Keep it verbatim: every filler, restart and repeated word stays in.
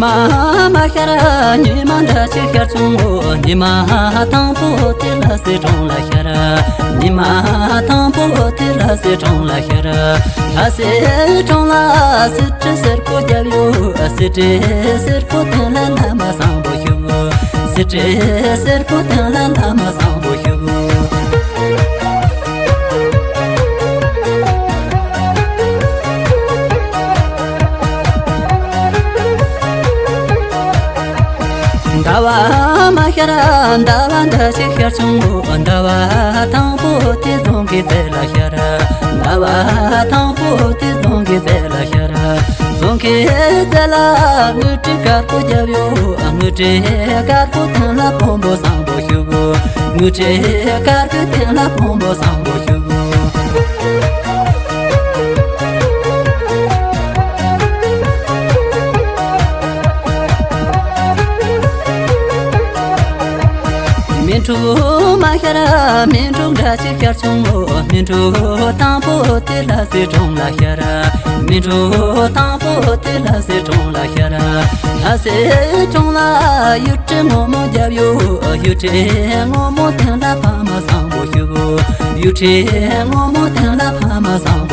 མ་མ་ཤར་ཉི་མ་འདྲ་ཅིག་ཤར་བྱུང་ངོ་། ཉི་མ་དང་པོ་དེ་ལ་སྲིད་གྲོང་ལ་ཤར། ཉི་མ་དང་པོ་དེ་ལ་སྲིད་གྲོང་ལ་ཤར། ལྷ་སྲིད་གྲོང་ལ་སྲིད་ཁྲི་སེར་པོ་བརྒྱབ་ཡོད། སྲིད་ཁྲི་སེར་པོ་སྟེང་ལ་བླ་མ་བཟང་པོ་བཞུགས། སྲིད་ཁྲི་སེར་པོ་སྟེང་ལ་བླ་མ་བཟང་པོ་བཞུགས། ཟླ་བ་མ་ཤར་ཟླ་བ་འདྲ་ཞིག་ཤར་བྱུང་ངོ་། ཟླ་བ་དང་པོ་དེ་རྫོང་གི་རྩེ་ལ་ཤར། ཟླ་བ་དང་པོ་དེ་རྫོང་གི་རྩེ་ལ་ཤར། རྫོང་གི་རྩེ་ལ་དངུལ་ཁྲི་དཀར་པོ་བརྒྱབ་ཡོད། དངུལ་ཁྲི་དཀར་པོ་སྟེང་ལ་ཕུང་པོ་བཟང་པོ་བཞུགས། དངུལ་ཁྲི་དཀར་པོའི་སྟེང་ལ་ཕུང་པོ་བཟང་པོ་བཞུགས། སྨིན་དྲུག་མ་ཤར་སྨིན་དྲུག་འདྲ་ཅིག་ཤར་བྱུང་ངོ་། སྨིན་དྲུག་དང་པོ་དེ་ལྷ་སྲིད་གྲོང་ལ་ཤར། སྨིན་དྲུག་དང་པོ་དེ་ལྷ་སྲིད་གྲོང་ལ་ཤར། ལྷ་སྲིད་གྲོང་ལ་གཡུ་ཁྲི་སྔོན་མོ་བརྒྱབ་ཡོད། གཡུ་ཁྲི་སྔོན་མོ་སྟེང་ལ་ཕ་མ་བཟང་པོ་བཞུགས། གཡུ་ཁྲི་སྔོན་མོ་སྟེང་ལ་ཕ་མ་བཟང་